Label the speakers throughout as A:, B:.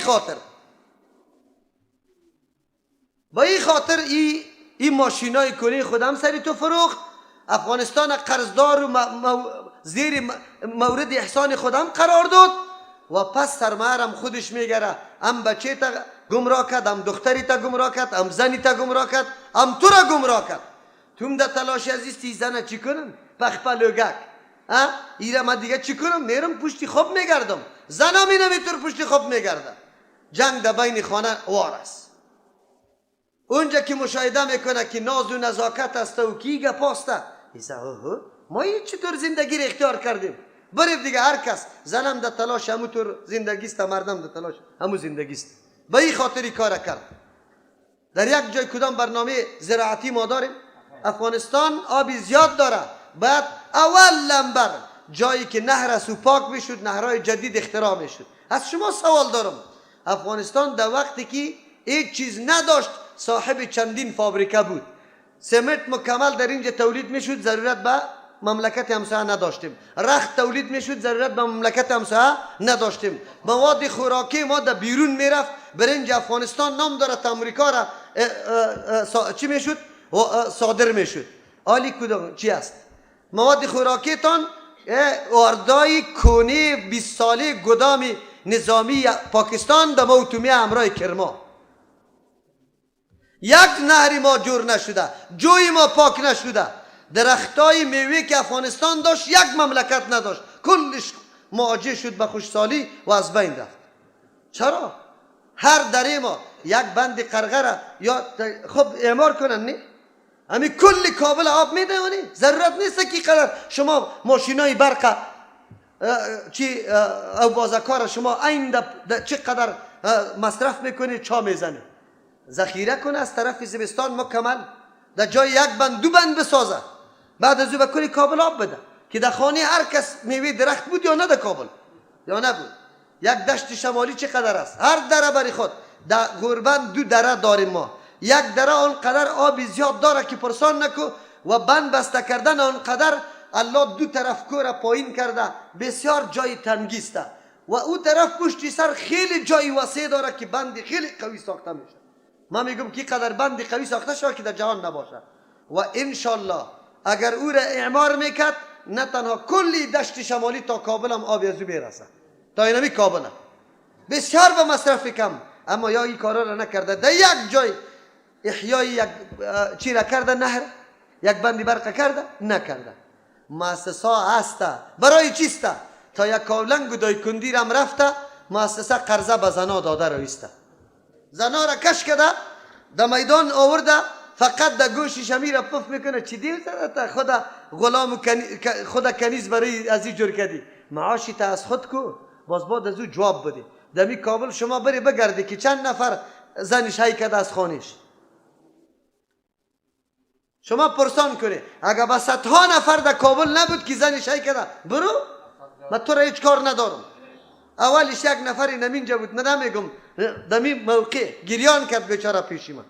A: خاطر، با این خاطر این ماشینای کنی خودم سری تو فروخت، افغانستان قرضدار و زیر مورد احسان خودم قرار داد و پس سرمایه خودش میگره. هم بچه تا گمراه کرد، هم دختری تا گمراه کرد، هم زنی تا گمراه کرد، هم تو را گمراه کرد. توم در تلاش عزیز زنه چی کنم؟ پخپلوگک ایره من دیگه چی کنم؟ میرم پشتی خوب میگردم. زنم اینه میتور پشتی خوب میگردم. جنگ در بین خانه وار است. اونجا که مشاهده میکنه که ناز و نزاکت است و کی گپ است، ما چطور زندگی را اختیار کردیم؟ بریم دیگه هر کس زنم در تلاش همو طور زندگی است، مردم در تلاش همو زندگی است. به این خاطری کار کرد. در یک جای کدام برنامه زراعتی ما داریم؟ افغانستان آبی زیاد داره، باید اول لمبر جایی که نهر است و پاک میشد، نهرهای جدید اختراع میشد. از شما سوال دارم، افغانستان در وقتی که هیچ چیز نداشت صاحب چندین فابریکه بود، سمنت مکمل در اینجا تولید میشد، ضرورت به مملکت همسایه نداشتیم. رخت تولید میشد، ضرورت به مملکت همسایه نداشتیم. مواد خوراکی ما در بیرون میرفت، برنج افغانستان نام داره تا امریکا را چی میشد؟ صادر میشد. آلی کدام چی است؟ مواد خوراکی تان واردای کونی 20 ساله گدام نظامی پاکستان در موتومی همراه کرما. یک نهری ما جور نشده، جوی ما پاک نشده، درختای میوه که افغانستان داشت یک مملکت نداشت، کلش مواجه شد به خشکسالی و از بین رفت. چرا؟ هر دره ما یک بند قرغره یا خب اعمار کنن، نه؟ همین کل کابل آب میده، ضرورت نیست که قدر شما ماشینای برق چی او بازکار شما این چقدر مصرف میکنی، چا میزنه، ذخیره کنه از طرف زمستان مکمل در جای یک بند دو بند بسازه، بعد از او به کل کابل آب بده که در خانه هر کس میوه درخت بود یا نه در کابل یا نبود. یک دشت شمالی چقدر است؟ هر دره برای خود. در غوربند دو دره داریم ما، یک دره آنقدر آب زیاد داره که پرسان نکو و بند بسته کردن آنقدر الله دو طرف کوره پایین کرده، بسیار جای تنگیسته و او طرف پشتی سر خیلی جای وسیع داره که بند خیلی قوی ساخته میشه. من میگم که قدر بند قوی ساخته شود که در جهان نباشه و انشالله اگر او را اعمار میکرد نه تنها کلی دشت شمالی تا کابل هم آب از او میرسه، تا اینمی کابل بسیار به مصرف کم. اما یا این کارا را نکرده، در یک جای احیای یک چی را کرده، نهر یک بندی برق کرده نکرده. مؤسسه هسته برای چیسته؟ تا یک کاولنگ و دایکندی رم رفته مؤسسه قرضه به زنا داده رویسته، زنا را کش کرده در میدان آورده، فقط در گوشش همی را پف میکنه، چی دیو زده تا خدا غلام و خدا کنیز برای از این جور کردی، معاشی تا از خود کو باز بعد از او جواب بده. دمی کابل شما بری بگردی که چند نفر زنش هی کرده از خانش، شما پرسان کنی اگر به صدها نفر در کابل نبود که زنش هی کرده، برو من تو را هیچ کار ندارم. اولش یک نفری نمینجا بود، من نمیگم دمی موقع گریان کرد بیچاره پیشی من،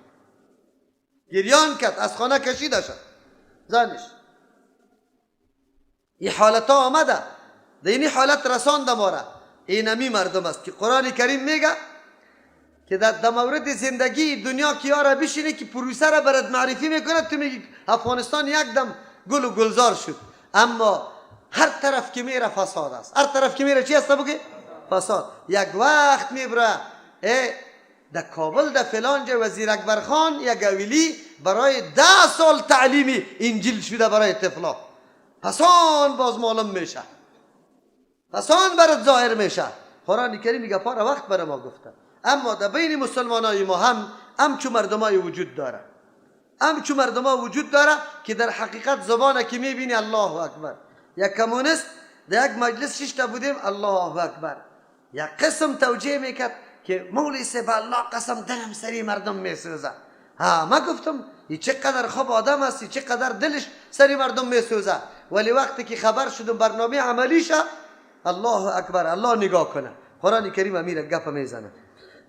A: گریان کرد از خانه کشیده شد زنش. این حالت ها آمده در این حالت رسانده ما را. این همی مردم است که قرآن کریم میگه که در مورد زندگی دنیا کیا را بشینی که پروسه را برات معرفی میکنه، تو میگی افغانستان یک دم گل و گلزار شد، اما هر طرف که میره فساد است، هر طرف که میره چی است بگی؟ فساد. یک وقت میبره در کابل در فلان جای وزیر اکبر خان یک اویلی برای 10 سال تعلیمی انجیل شده برای طفلا، پسان باز معلوم میشه، پسان برات ظاهر میشه. قرآن کریم میگه پارا وقت برای ما گفته. اما در بین مسلمانای ما هم همچو مردمای وجود داره، همچو مردما وجود داره که در حقیقت زبانه که میبینی الله اکبر. یک کمونیست در یک مجلس ششته بودیم، الله اکبر، یک قسم توجیه میکرد که مولوی صاحب الله قسم دلم سری مردم میسوزه. ها ما گفتم ای چقدر خوب آدم است، چقدر دلش سری مردم میسوزه، ولی وقتی که خبر شدم برنامه عملیشه، الله اکبر، الله نگاه کنه. قرآن کریم امیر گپ میزنه.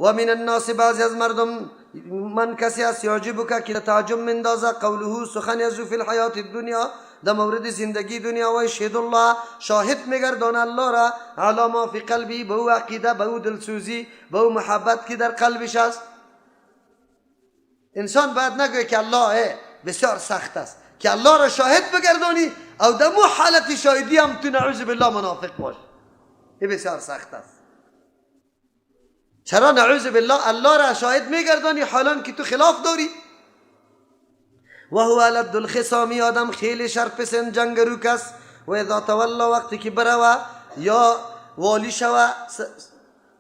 A: و من الناس بعضی از مردم من کسی است یعجبک که تعجب مندازه قوله سخن از او فی الحیات الدنیا در مورد زندگی دنیا و یشهد الله شاهد میگردانه الله را علی ما فی قلبی، به او عقیده، به او دلسوزی، به او محبت که در قلبش است. انسان باید نگوید که الله بسیار سخت است، که الله را شاهد بگردانی او در مو حالت شاهدی هم تو نعوذ بالله منافق باش. این بسیار سخت است. چرا نعوذ بالله الله را شاهد میگردانی حالان که تو خلاف داری؟ و هو الد الخصام، آدم خیلی شرپسند جنگرو کس. و اذا تولا، وقتی که بروه یا والی شوه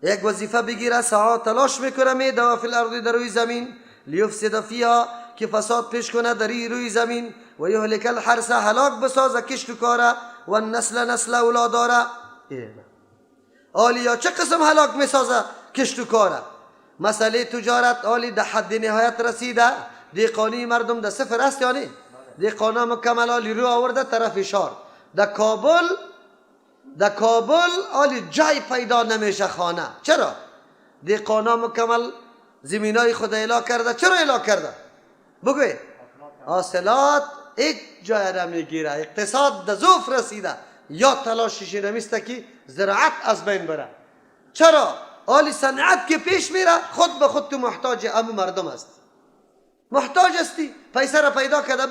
A: یک وظیفه بگیره، سعا تلاش میکنه، میدوه فی الارض در روی زمین، لیفسد فیها که فساد پیش کنه در روی زمین، و یهلک الحرث هلاک بسازه کشت و کاره، و النسل نسل اولاداره. آلیا چه قسم هلاک میسازه کشت و کاره؟ مسئله تجارت آلی در حد نهایت رسیده، دیقانی مردم در صفر است یا نه؟ دیقانا مکمل آلی رو آورده طرف شار. در کابل آلی جای پیدا نمیشه خانه. چرا؟ دیقانا مکمل زمینای خود اعلا کرده. چرا اعلا کرده؟ بگوی حاصلات هیچ جای نمیگیره، اقتصاد در ضعف رسیده، یا تلاشش نمیسته که زراعت از بین بره. چرا؟ آلی صنعت که پیش میره خود به خود تو محتاج امو مردم است، محتاج هستی، پیسه را پیدا کرده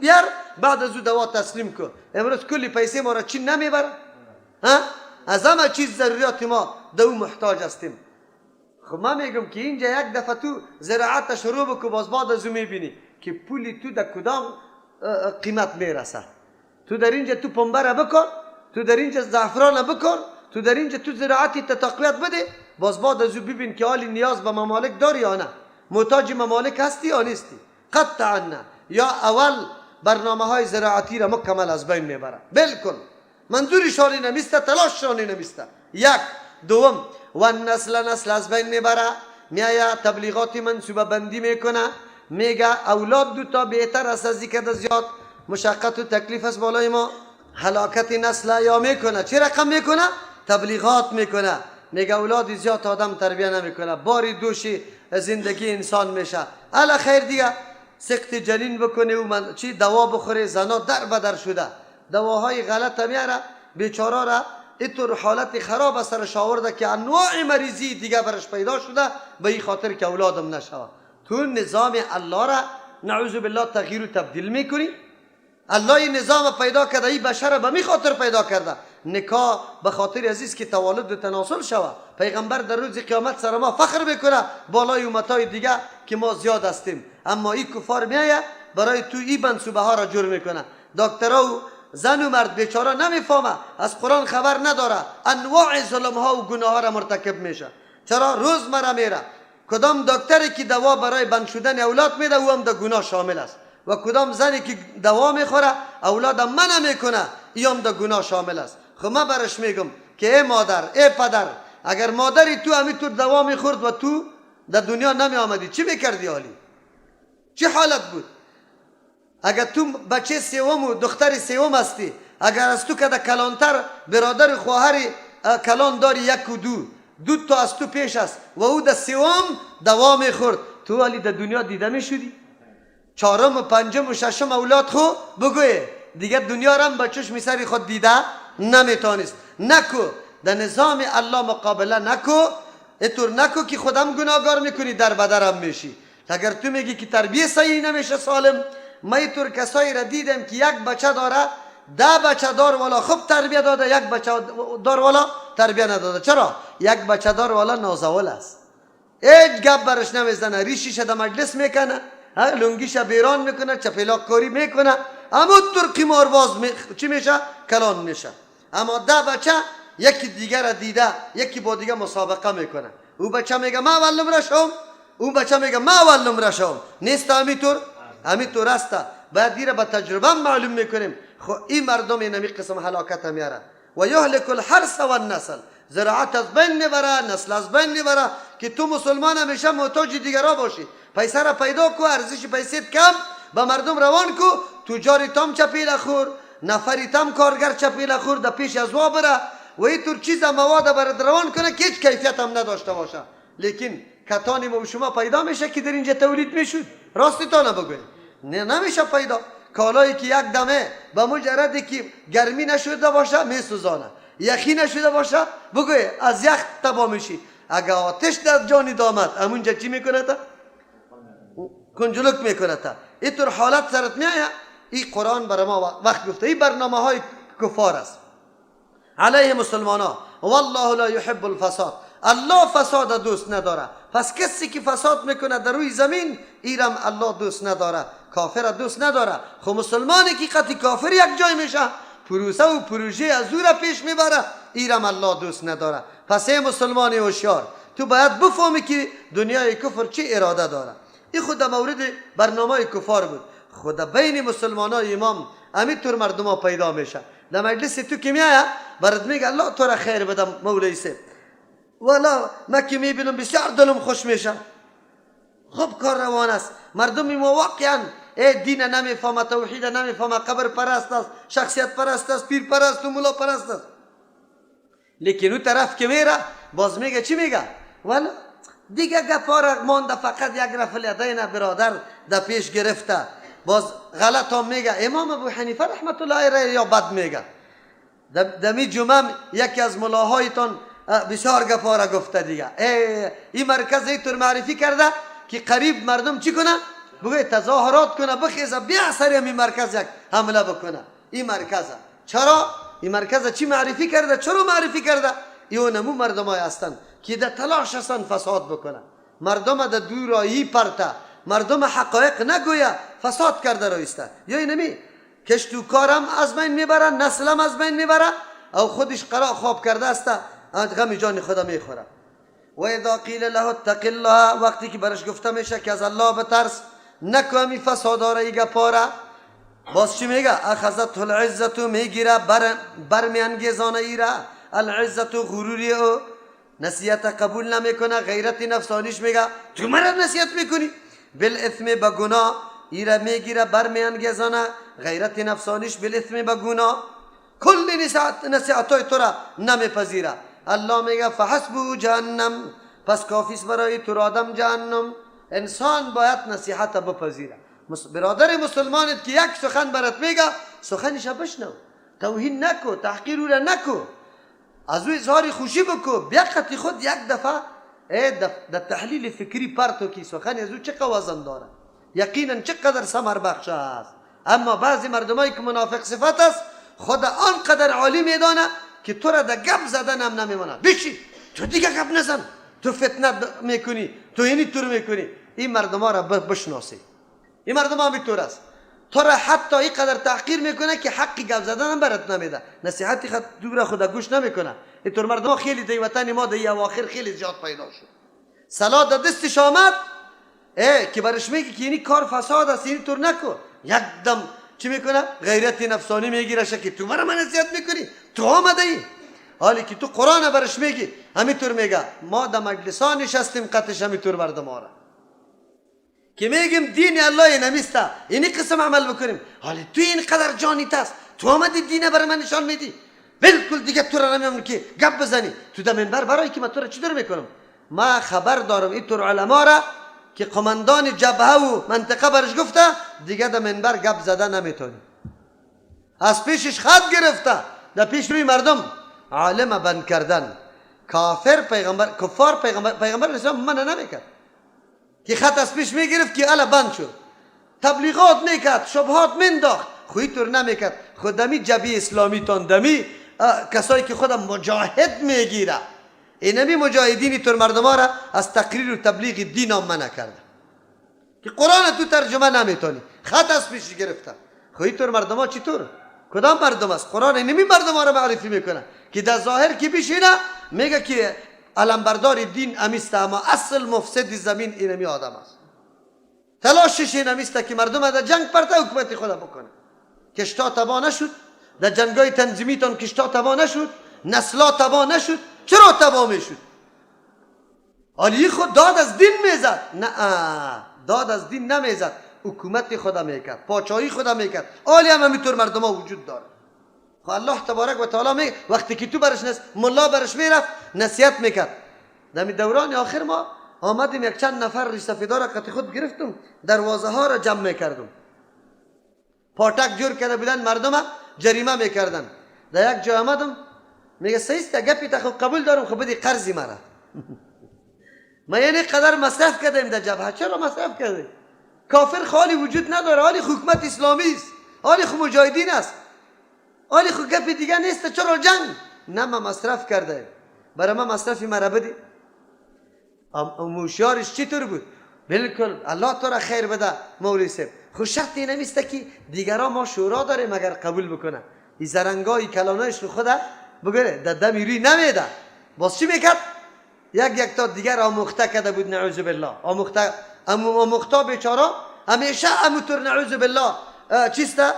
A: بیار بعد از او دوا تسلیم کن. امروز کلی پیسه ما را چین نمیبره، از همه چیز ضروریات ما دو محتاج هستیم. خب من میگم که اینجا یک دفعه تو زراعت شروع بکن، باز بعد از او میبینی که پولی تو در کدام قیمت میرسه. تو در اینجا تو پنبه را بکن، تو در اینجا زعفران بکن، تو در اینجا تو زراعتی تقویت بده، باز بعد از او ببین که حالی نیاز به ممالک داری یا نه، محتاج ممالک هستی یا نیستی. قطعا نه. یا اول برنامه های زراعتی را مکمل از بین میبره، بالکل منظورشان نمیسته، تلاششان نمیسته. یک. دوم و نسل نسل از بین میبره، میایه تبلیغات منصوبه بندی میکنه، میگه اولاد دو تا بهتر است از اینکه زیاد مشقت و تکلیف است بالای ما، هلاکت نسل یا میکنه. چه رقم میکنه؟ تبلیغات میکنه، میگه اولاد زیاد آدم تربیه نمیکنه، باری دوشی زندگی انسان میشه. الا خیر دیگه سقط جنین بکنه و من چی دوا بخوره، زنا در بدر شده، دواهای غلط میاره بیچاره را، اینطور حالت خراب سرش آورده که انواع مریضی دیگه برش پیدا شده، به این خاطر که اولادم نشوه. تو نظام الله را نعوذ بالله تغییر و تبدیل میکنی. الله این نظام پیدا کرده، این بشر به می خاطر پیدا کرده. نکاح به خاطر عزیز که تولد و تناسل شوه. پیغمبر در روز قیامت سر ما فخر میکنه بالای امتای دیگه که ما زیاد هستیم، اما این کفار میایه برای تو این منصوبه ها را جور میکنه. دکترها و زن و مرد بیچاره نمیفهمه، از قرآن خبر نداره، انواع ظلم ها و گناه ها را مرتکب میشه. چرا؟ روز مره میره. کدام دکتری که دوا برای بند شدن اولاد میده او هم در گناه شامل است، و کدام زنی که دوا میخوره اولاد منع میکنه ای هم در گناه شامل است. خب من برش میگم که ای مادر، ای پدر، اگر مادری تو همینطور دوا میخورد و تو در دنیا نمی آمدی چی میکردی؟ حالی چه حالت بود؟ اگر تو بچه سوم و دختر سوم هستی، اگر از تو که کلانتر برادر خواهر کلان داری یک و دو، دو تا از تو پیش است و او در سوم دوا میخورد، تو حالی در دنیا دیده میشدی؟ چهارم و پنجم و ششم اولاد خو بگوی دیگه دنیا را هم به چشم سر خود دیده نمیتونست. نکو در نظام الله مقابله نکو، اینطور نکو که خودم گناهگار میکنی در بدرم میشی. اگر تو میگی که تربیه صحیح نمیشه سالم، من اینطور کسایی را دیدم که یک بچه داره، 10 بچه دار والا خوب تربیه داده، یک بچه دار والا تربیه نداده. چرا؟ یک بچه دار والا نازول است، هیچ گپ برش نمیزنه، ریشیش در مجلس میکنه، لنگیش بیران میکنه، چپیلاک کاری میکنه، اما طور قمارباز چی میشه؟ کلان میشه. اما 10 بچه یکی دیگر را دیده، یکی با دیگه مسابقه میکنه. او بچه میگه من اول نمره شوم، او بچه میگه من اول نمره شوم. نیست همینطور؟ همینطور است. باید دیره به تجربه معلوم میکنیم. خب این مردم اینمی قسم هلاکت میاره. و یهلک الحرث و النسل، زراعت از بین میبره، نسل از بین میبره، که تو مسلمان همیشه محتاج دیگرا باشی. پیسه را پیدا کو، ارزش پیسه کم به مردم روان کو، تجاری تام چپیله خور، نفری تام کارگر چپیله خور، در پیش از وا بره و اینطور چیز مواد برات روان کنه که هیچ کیفیت هم نداشته باشه. لیکن کتانی ما و شما پیدا میشه که در اینجا تولید میشد، راستی تا نبگوید نه نمیشه پیدا. کالایی که یک دمه به مجردی که گرمی نشده باشه میسوزانه، یخی نشده باشه بگوی از یخ تبا میشی. اگه آتش در جانی دامد همونجا چی میکنه تا؟ کنجلک میکنه تا. اینطور حالت سرت میآید. این قرآن برای ما وقت گفته این برنامه های کفار است علیه مسلمان ها. والله لا یحب الفساد، الله فساد دوست نداره. پس کسی که فساد میکنه در روی زمین ایرم الله دوست نداره، کافر دوست نداره. خب مسلمانی که قطعی کافر یک جای میشه، پروسه و پروژه از او را پیش میبره، ایرم الله دوست نداره. پس ای مسلمان هوشیار، تو باید بفهمی که دنیای کفر چه اراده داره. این خود مورد برنامه کفار بود. خود بین مسلمان های امام همینطور مردم ها پیدا میشه. در مجلس تو که میایه برات میگه الله تو را خیر بدم مولوی صاحب، والا من که میبینم بسیار دلم خوش میشه، خوب کار روان است. مردم ما واقعا ای دین نمیفهمه، توحید نمیفهمه، قبر پرست است، شخصیت پرست است، پیر پرست و ملا پرست است. لیکن او طرف که میره باز میگه چی میگه؟ والا دیگه گپا را مانده، فقط یک رفع الیدین برادر در پیش گرفته. باز غلط هم میگه. امام ابو حنیفه رحمت الله علیه یا بد میگه. دمی جمعه یکی از ملاهایتان بسیار گپا را گفته دیگه. این مرکز اینطور معرفی کرده که قریب مردم چی کنه؟ بگه تظاهرات کنه، بخیزه بیا سر این مرکز یک حمله بکنه. این مرکز چرا؟ این مرکز چی معرفی کرده؟ چرا معرفی کرده؟ ایو نمو مردمای هستند که در تلاش هستند فساد بکنه، مردم در دورایی پرته، مردم حقایق نگویه، فساد کرده رایسته. یا اینمی کشت و کارم از بین میبره، نسلم از بین میبره، او خودش قرا خواب کرده است، غم جان خدا میخوره. و اذا قیل له اتق الله، وقتی که برش گفته میشه که از الله بترس، نکو همی فساد را گپاره، باز چی میگه؟ اخذته العزت، میگیره بر میانگیزانه ایره. العزت غروری او، نصیحت قبول نمیکنه، غیرت نفسانیش میگه تو مرا نصیحت میکنی؟ بالاثم به گناه ایره میگیره، بر میانگیزانه، غیرت نفسانیش بالاثم به گناه، کل نصیحت تو را نمیپذیره. الله میگه فحسبه جهنم، پس کافیست برای تو آدم جهنم. انسان باید نصیحت بپذیره. برادر مسلمانت که یک سخن برات میگه، سخنش بشنو، توهین نکو، تحقیر او را نکو، از او اظهار خوشی بکو. بیا قطعی خود یک دفعه در تحلیل فکری پرتو کی سخن از او چه وزن داره، یقینا چقدر ثمر بخش است. اما بعضی مردمایی که منافق صفت است، خود آنقدر عالی میدانه که تو را در گپ زدن هم نمیمانه. بشی تو دیگه گپ نزن، تو فتنه میکنی، تو اینی طور میکنی. این مردم ها را بشناسی. این مردم ها طور است، تو را حتی اینقدر تحقیر میکنه که حق گپ زدن هم برات نمیده، نصیحت خود دور خود گوش نمیکنه. اینطور مردم ها خیلی در وطن ما در اواخر خیلی زیاد پیدا شد. سلا در دستش آمد که برش میگه که اینی کار فساد است، اینی طور نکو، یک دم چی میکنه؟ غیرت نفسانی میگیره که تو برای من نصیحت میکنی، تو آمده ای، حالی که تو قرآن برش میگی. همینطور میگه ما در مجلس ها نشستیم قطش همینطور مردم ها را که میگیم دین الله نمیسته، اینی قسم عمل بکنیم، حالی تو این قدر جانی است، تو آمدی دین برای من نشان میدی، بالکل دیگه تو را نمیمونی که گپ بزنی تو در منبر، برای که من تو را چطور میکنم؟ ما خبر دارم اینطور علما را که قماندان جبهه و منطقه برش گفته دیگه در منبر گپ زده نمیتونی، از پیشش خط گرفته در پیش روی مردم. عالم بند کردن کافر پیغمبر، کفار پیغمبر، پیغمبر اسلام منع نمیکرد که خط از پیش میگرفت که الا بند شد، تبلیغات میکرد، شبهات مینداخت، خوی طور نمیکرد. خودمی جبهه اسلامی تان دمی کسایی که خودم مجاهد میگیره، اینمی مجاهدینی طور مردم را از تقریر و تبلیغ دین هم منع کرده که قرآن تو ترجمه نمیتونی، خط از پیش گرفته. خوی طور مردم ها چطور؟ کدام مردم است؟ قرآن اینمی مردم ها را معرفی میکنه که در ظاهر که بشینه میگه که علمبردار دین امیست، اما اصل مفسد زمین اینمی آدم است. تلاشش اینمیست که مردم در جنگ پرته حکومت خدا بکنه. کشتا تباه نشد در جنگای تنظیمیتان، کشتا تباه نشد، نسلا تباه نشد، چرا تباه میشد؟ علی خود داد از دین میزد، نه داد از دین نمیزد، حکومت خدا میکرد، پاچایی خدا میکرد. عالی هم همینطور مردم ها وجود داره. خب الله تبارک و تعالی می وقتی که تو برش نس ملا برش میرفت نصیحت میکرد. در دوران آخر ما آمدیم یک چند نفر ریش سفیدا را قطع خود گرفتم، دروازه ها را جمع میکردم. پاټک جور کرده بودن، مردم جریمه میکردن. در یک جای آمدم، میگه صحیح است، گپی تا خب قبول دارم، خب بدی قرضی مرا. ما یعنی قدر مصرف کردیم در جبهه. چرا مصرف کردیم؟ کافر خالی وجود نداره، حالی حکومت اسلامی است، حالی خو مجاهدین است، حالی خو گپ دیگه نیست، چرا جنگ؟ نه، ما مصرف کرده، برای ما مصرفی مرا بدی. هوشیارش چطور بود؟ بالکل الله تو را خیر بده مولوی صاحب، خو شرط این نیست که دیگران ما شورا داریم اگر قبول بکنه. این زرنگای کلانایش خدا بگره در دمی روی نمیده. باز چی میکرد؟ یک یک تا دیگر آموخته کرده بود، نعوذ بالله. آموخته، آموخته بیچاره همیشه اموتور نعوذ بالله چیسته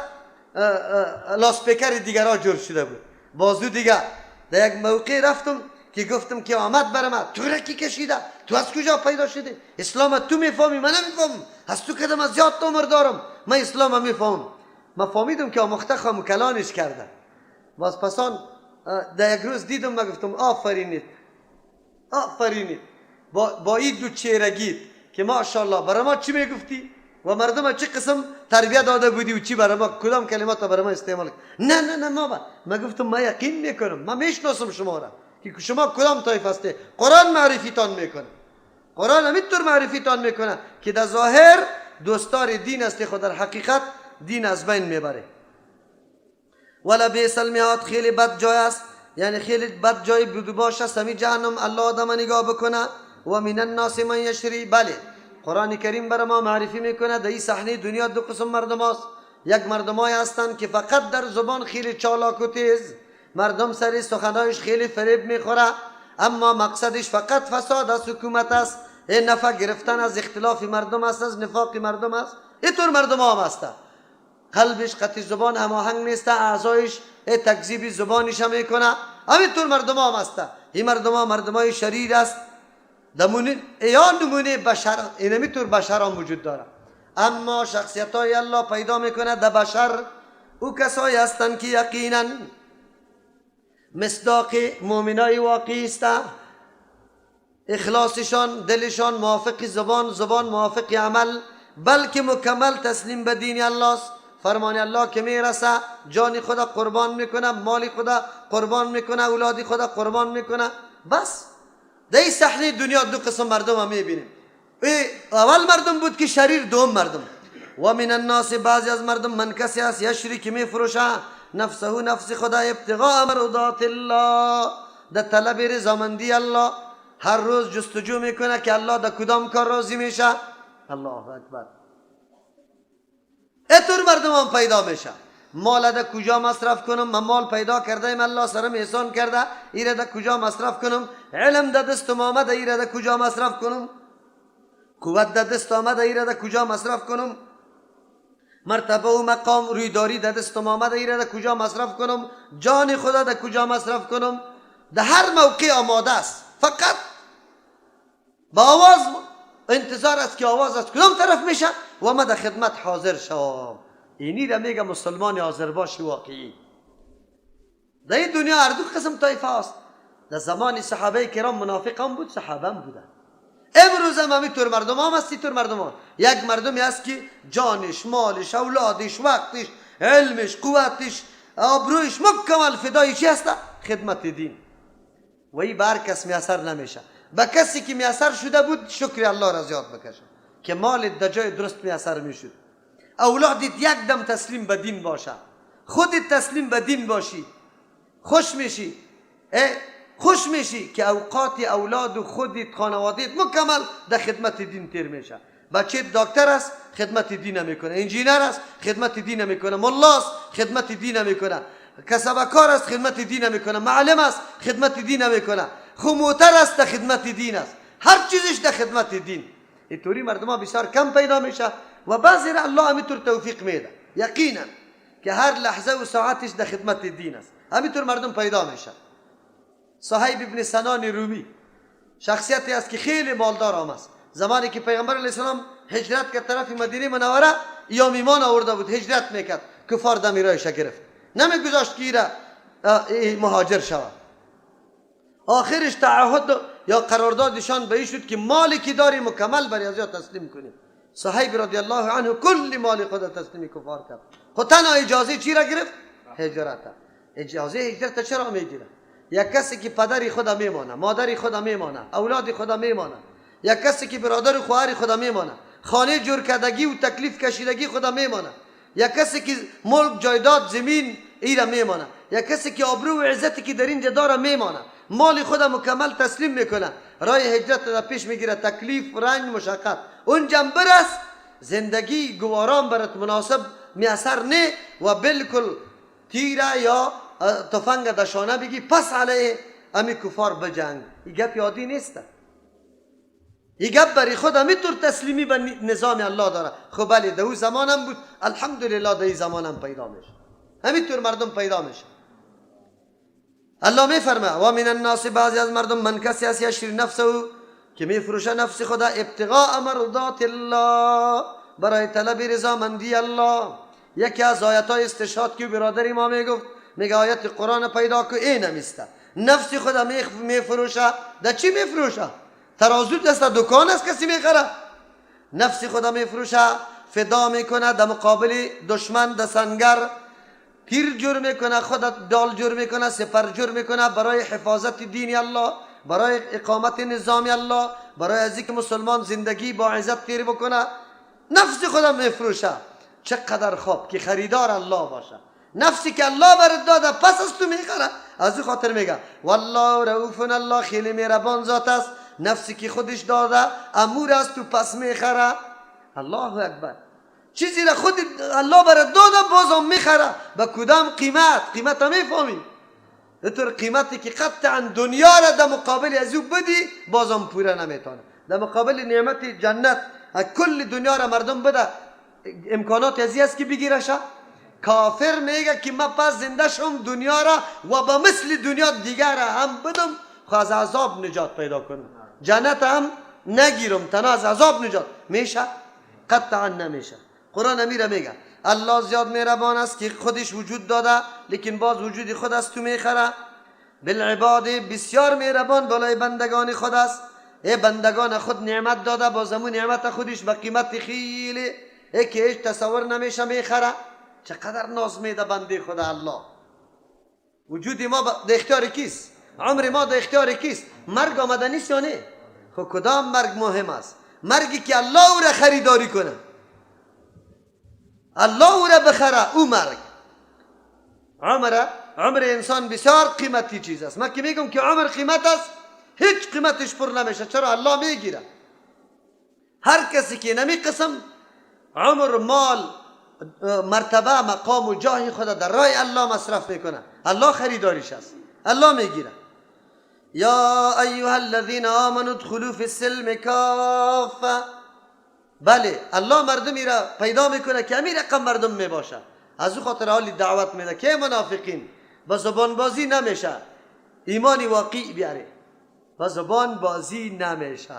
A: لاسپیکر دیگرها جور شده بود. بازو دیگه در یک موقع رفتم که گفتم که آمد بر من، تو را کی کشیده؟ تو از کجا پیدا شدی؟ اسلام تو میفهمی، من نمیفهمم. از تو کدام از زیاد عمر دارم، من اسلام میفهمم. من فهمیدم که آموخته خام کلانش کرده. باز پسان در یک روز دیدم، من گفتم آفرینید، آفرینید با این دو چهرگیت که ماشاءالله برای ما چی میگفتی و مردم چه قسم تربیت داده بودی و چی برای ما کدام کلمات برای ما استعمال. نه نه نه، ما من گفتم ما یقین میکنم، من میشناسم شما را که شما کدام طایف هستی. قرآن معرفیتان میکنه، قرآن همینطور معرفیتان میکنه که در ظاهر دوستار دین هستی، خود در حقیقت دین از بین میبره. ولبئس المهاد، خیلی بد جای است، یعنی خیلی بد جای بود باش است همی جهنم. الله آدم نگاه بکنه. و من الناس من یشری. بله، قرآن کریم بر ما معرفی میکنه در این صحنه دنیا دو قسم مردم است. یک مردمای هستند که فقط در زبان خیلی چالاک و تیز، مردم سر سخنایش خیلی فریب میخوره، اما مقصدش فقط فساد از حکومت است، این نفع گرفتن از اختلاف مردم است، از نفاق مردم است. اینطور مردم هم هستند، قلبش قطع زبان هماهنگ نیست، اعضایش تکذیب زبانش هم میکنه. همینطور مردم هم هستند. این مردم ها مردم های شریر است. دمونه یا نمونه بشر، اینمیطور بشر هم وجود داره. اما شخصیت های الله پیدا میکنه در بشر، او کسایی هستند که یقینا مصداق مؤمنای واقعی است. اخلاصشان، دلشان موافق زبان، زبان موافق عمل، بلکه مکمل تسلیم به دین الله است. فرمان الله که میرسه جان خدا قربان میکنه، مال خدا قربان میکنه، اولاد خدا قربان میکنه. بس در این صحنه دنیا دو قسم مردم هم میبینیم. اول مردم بود که شریر، دوم مردم. و من الناس، بعضی از مردم، من کسی است، یشری که میفروشه، نفسه نفس خدا، ابتغاء مرضات الله، در طلب رضامندی الله. هر روز جستجو میکنه که الله در کدام کار راضی میشه. الله اکبر. اتور مردم هم پیدا میشه. مال ده کجا مصرف کنم؟ من مال پیدا کرده ایم، الله سرم احسان کرده، ایره ده کجا مصرف کنم؟ علم ده دستم آمده، ایره ده کجا مصرف کنم؟ قوت ده دست آمده، ایره ده کجا مصرف کنم؟ مرتبه و مقام رویداری ده دستم آمده، ایره ده کجا مصرف کنم؟ جان خدا ده کجا مصرف کنم؟ ده هر موقع آماده است، فقط با آواز انتظار است که آواز از کدام طرف میشه و ما در خدمت حاضر شوم. اینی را میگه مسلمان حاضر باش واقعی. در این دنیا هر دو قسم طایفه است. در زمان صحابه کرام منافق هم بود، صحابه هم بودن. امروز هم همینطور مردم هم هست، اینطور مردم هم. یک مردمی هست که جانش، مالش، اولادش، وقتش، علمش، قوتش، آبرویش مکمل فدای چی هست؟ خدمت دین. و این بر کس میسر نمیشه. به کسی که میسر شده بود شکر الله را زیاد بکشه که مال در جای درست میسر میشد. اولادت یک دم تسلیم به دین باشه، خودت تسلیم به دین باشی، خوش میشی، خوش میشی که اوقات اولاد و خودت خانوادت مکمل در خدمت دین تیر میشه. بچه دکتر است خدمت دین میکنه، انجینر است خدمت دین میکنه، ملا است خدمت دین میکنه، کسبکار است خدمت دین میکنه، معلم است خدمت دین میکنه، خموتر است در خدمت دین است، هر چیزش در خدمت دین. اینطوری مردم ها بسیار کم پیدا میشه و بعضی را الله همینطور توفیق میده یقینا که هر لحظه و ساعتش در خدمت دین است. همینطور مردم پیدا میشه. صهیب ابن سنان رومی شخصیتی است که خیلی مالدار هم است. زمانی که پیغمبر علیه السلام هجرت کرد طرف مدینه منوره، یا ایمان آورده بود، هجرت میکرد، کفار دمیرایش گرفت، نمیگذاشت که ایره مهاجر شود. آخرش تعهد یا قراردادشان به این شد که مالی که داری مکمل برای از تسلیم کنیم. صهیب رضی الله عنه کل مال خود تسلیم کفار کرد. خود تنها اجازه چی را گرفت؟ هجرت. اجازه هجرت چرا میگیره؟ یک کسی که پدری خود میمانه، مادری خود میمانه، اولاد خود میمانه، یک کسی که برادر و خواهر خود میمانه، خانه جور کردگی و تکلیف کشیدگی خود میمانه، یک کسی که ملک، جایداد، زمین ایره میمانه، یک کسی که آبرو و عزتی که در اینجا داره میمانه، مال خود مکمل تسلیم میکنه، راه هجرت را پیش میگیره، تکلیف، رنج، مشقت، اونجا برس زندگی گواران برات مناسب میسر نه و بالکل تیره یا تفنگ دشانه بگی پس علیه امی کفار بجنگ. این گپ یادی نیست. این گپ برای خود همیطور تسلیمی به نظام الله داره. خب بله در او زمانم بود، الحمدلله در این زمانم پیدا میشه، همینطور مردم پیدا میشه. الله میفرمه و من الناس، بعضی از مردم، من کسی است یشری نفسه که میفروشه نفس خدا ابتغاء مرضات الله، برای طلب رضامندی الله. یکی از آیت های استشهاد که برادر ما میگفت، میگه آیت قرآن پیدا کو، این نمیسته نفس خدا میفروشه. در چی میفروشه؟ ترازو دست دکان است کسی میخره؟ نفس خدا میفروشه، فدا میکنه در مقابل دشمن، در سنگر تیر جور میکنه، خودت دال جور میکنه، سپر جور میکنه برای حفاظت دین الله، برای اقامت نظام الله، برای از اینکه مسلمان زندگی با عزت تیر بکنه. نفس خدا میفروشه. چقدر خوب که خریدار الله باشه. نفسی که الله برات داده پس از تو میخره. از او خاطر میگه والله رؤوف، الله خیلی مهربان ذات است. نفسی که خودش داده امور از تو پس میخره. الله اکبر. چیزی را خود الله برات داده بازم میخره. به کدام قیمت؟ قیمت هم میفهمی؟ طور قیمتی که قطعا دنیا را در مقابل از او بدی بازم پوره نمیتونه. در مقابل نعمت جنت کل دنیا را مردم بده، امکانات ازی است که بگیرشه. کافر میگه که من پس زنده شم دنیا را و به مثل دنیا دیگر را هم بدم، خو از عذاب نجات پیدا کنم، جنت هم نگیرم، تنها از عذاب نجات میشه؟ قطعا نمیشه. قرآن امیره میگه الله زیاد مهربان است که خودش وجود داده، لیکن باز وجود خود از تو میخره. بالعباد، بسیار مهربان بالای بندگان خود است. ای بندگان خود نعمت داده، باز همون نعمت خودش به قیمت خیلی ای که هیچ تصور نمیشه میخره. چقدر ناز میده بنده خدا الله. وجود ما در اختیار کیست؟ عمر ما در اختیار کیست؟ مرگ آمده نیست یا نه؟ خب کدام مرگ مهم است؟ مرگی که الله او را خریداری کنه، الله او را بخره، او مرگ. عمر انسان بسیار قیمتی چیز است. من که میگم که عمر قیمت است، هیچ قیمتش پر نمیشه. چرا؟ الله میگیره. هر کسی که نمی قسم عمر، مال، مرتبه، مقام و جاه خود در راه الله مصرف میکنه، الله خریداریش است، الله میگیره. یا ایها الذین آمنوا ادخلوا فی السلم کافه. بله الله مردمی را پیدا میکنه که همین رقم مردم میباشه. از او خاطر حالی دعوت میده که منافقین با زبان بازی نمیشه، ایمان واقعی بیاره، با زبان بازی نمیشه.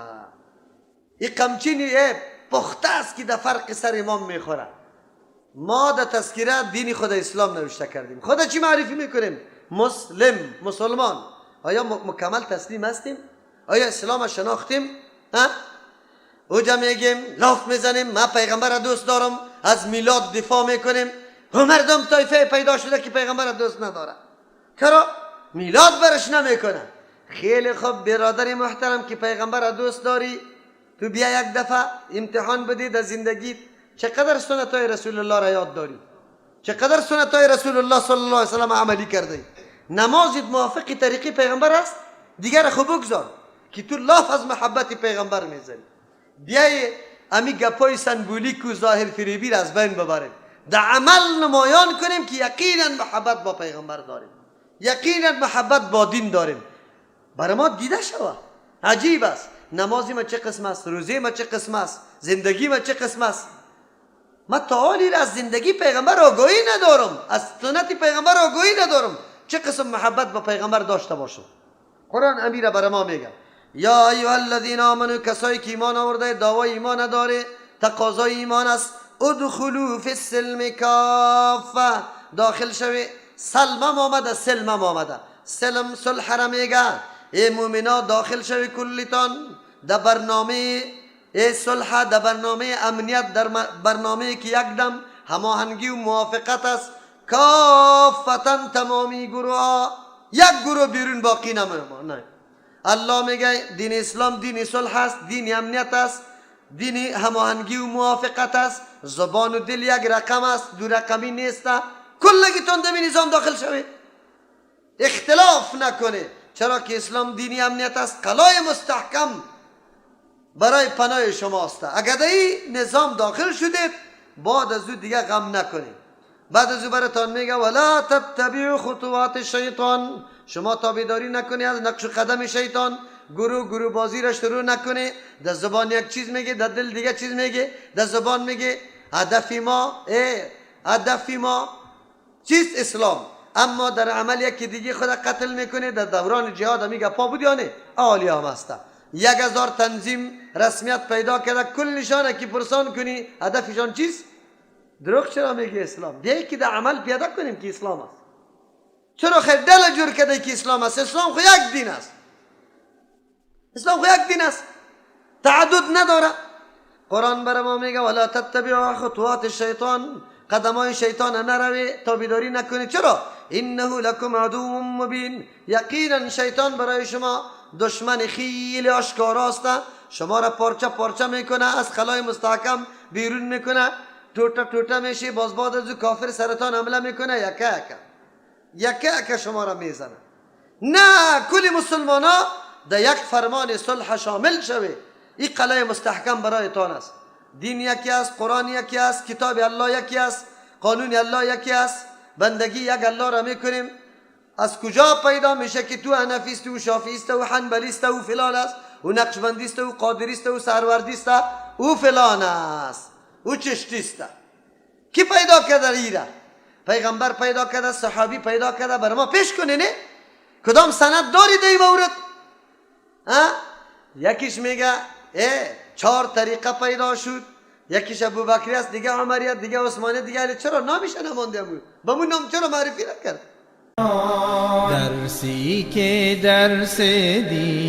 A: این قمچینی پخته است که در فرق سر امام میخوره. ما در تذکره دین خود اسلام نوشته کردیم. خدا چی معرفی میکنیم؟ مسلم، مسلمان. آیا مکمل تسلیم هستیم؟ آیا اسلام شناختیم؟ ها؟ اوجا میگیم لاف میزنیم، ما پیغمبر دوست دارم، از میلاد دفاع میکنیم. و مردم طایفه پیدا شده که پیغمبر دوست نداره، چرا؟ میلاد برش نمیکنه. خیلی خوب برادر محترم که پیغمبر دوست داری، تو بیا یک دفعه امتحان بدی در زندگیت چقدر سنت های رسول الله را یاد داری، چقدر سنت های رسول الله صلی الله علیه وسلم عملی کرده، نمازت موافق طریقی پیغمبر است؟ دیگر خوب بگذار که تو لاف از محبت پیغمبر میزنی. بیای امی گپای سنبولیک و ظاهر فریبی را از بین ببریم، در عمل نمایان کنیم که یقینا محبت با پیغمبر داریم، یقینا محبت با دین داریم. برای ما دیده شوه. عجیب است. نمازی ما چه قسم است، روزه ما چه قسم است، زندگی ما چه قسم است. ما تا حالی از زندگی پیغمبر آگاهی ندارم، از سنت پیغمبر آگاهی ندارم، چه قسم محبت با پیغمبر داشته باشم. قرآن امیره برای ما میگه یا ایها الذین آمنوا، کسایی که ایمان آورده، دعوای ایمان نداره، تقاضای ایمان است، ادخلوا فی السلم کافه، داخل شوی. سلمم آمده، سلمم آمده، سلم صلح را میگه. ای مومنا داخل شوی کلتان در برنامه ای صلح در برنامه امنیت، در برنامه که یک دم هماهنگی و موافقت است، کافتن تمامی گروه ها، یک گروه بیرون باقی نمانه. الله میگه دین اسلام دین صلح است، دین امنیت است، دین هماهنگی و موافقت است. زبان و دل یک رقم است، دو رقمی نیست. کلگیتون در نظام داخل شوید، اختلاف نکنه. چرا که اسلام دینی امنیت است، قلای مستحکم برای پناه شماست. اگر در این نظام داخل شدید، بعد از او دیگه غم نکنید. بعد از او براتان میگه ولا تتبعوا خطوات الشیطان، شما تابعداری نکنی از نقش و قدم شیطان. گروه گروه بازی را شروع نکنی. در زبان یک چیز میگه، در دل دیگه چیز میگه. در زبان میگه هدف ما چیست؟ اسلام. اما در عمل یکی دیگه خود قتل میکنه. در دوران جهاد میگه پا بود یا نه؟ عالی هم هست. 1000 تنظیم رسمیت پیدا کرده، کلشان که پرسان کنی هدفشان چیست؟ دروغ چرا میگه اسلام؟ بیایی که در عمل پیاده کنیم که اسلام است. چرا خیر دل جور کرده که اسلام است؟ اسلام خو یک دین است، اسلام خو یک دین است، تعدد نداره. قرآن بر ما میگه ولا تتبعوا خطوات الشیطان، قدمای شیطان نروی، تابعداری نکنی. چرا؟ انه لکم عدو مبین، یقینا شیطان برای شما دشمن خیلی آشکاراست. شما را پارچه پارچه میکنه، از خلای مستحکم بیرون میکنه، توته توته میشی. باز بعد از کافر سرتان حمله میکنه، یکه یکه یکه یکه شما را میزنه. نه، کل مسلمان ها در یک فرمان صلح شامل شوه. این قلعه مستحکم برایتان است. دین یکی است، قرآن یکی است، کتاب الله یکی است، قانون الله یکی است، بندگی یک الله را میکنیم. از کجا پیدا میشه که تو حنفی است و شافعی است و حنبلی است و فلان است و نقشبندی است و قادری است و سهروردی است و فلان است و چشتی است؟ کی پیدا کرده ایره؟ پیغمبر پیدا کرده؟ صحابی پیدا کرده؟ بر ما پیش کنه. نه، کدام سند داری دی مورد؟ ها، یکیش میگه ای چهار طریقه پیدا شد، یکیش ابوبکری است، دیگه عمری است، دیگه عثمانی، دیگه علی. چرا نامیشه نمانده؟ امو به مون نام چرا معرفی نکرد؟
B: درسی که درس دین.